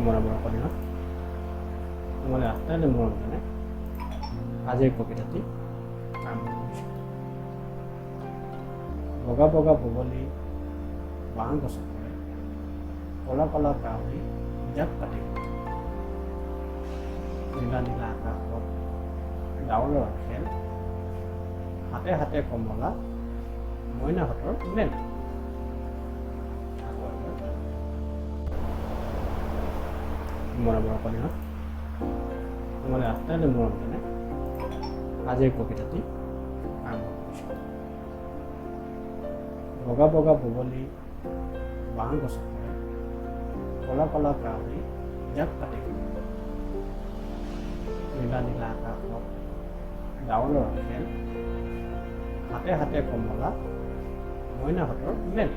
মৰমৰ অকণিহঁত, তোমালৈ আটাইলৈ মৰম জনাই আজিৰ কবিতাটি আৰম্ভ কৰিছোঁ। বগা বগা বগলী বাঁহ গছত পৰে, ক'লা ক'লা কাউৰী জাক পাতি ঘূৰে। নীলা নীলা আকাশত ডাৱৰৰ খেল, হাতে হাতে কমলা মইনাহঁতৰ মেল। আকৌ এবাৰ। মৰমৰ অকণিহঁত, তোমালৈ আটাইলৈ মৰম জনাই আজিৰ কবিতাটি আৰম্ভ কৰিছোঁ। বগা বগা বগলী বাঁহ গছত পৰে, ক'লা ক'লা কাউৰী জাক পাতি ঘূৰে। নীলা নীলা আকাশত ডাৱৰৰ খেল, হাতে হাতে কমলা মইনাহঁতৰ মেল।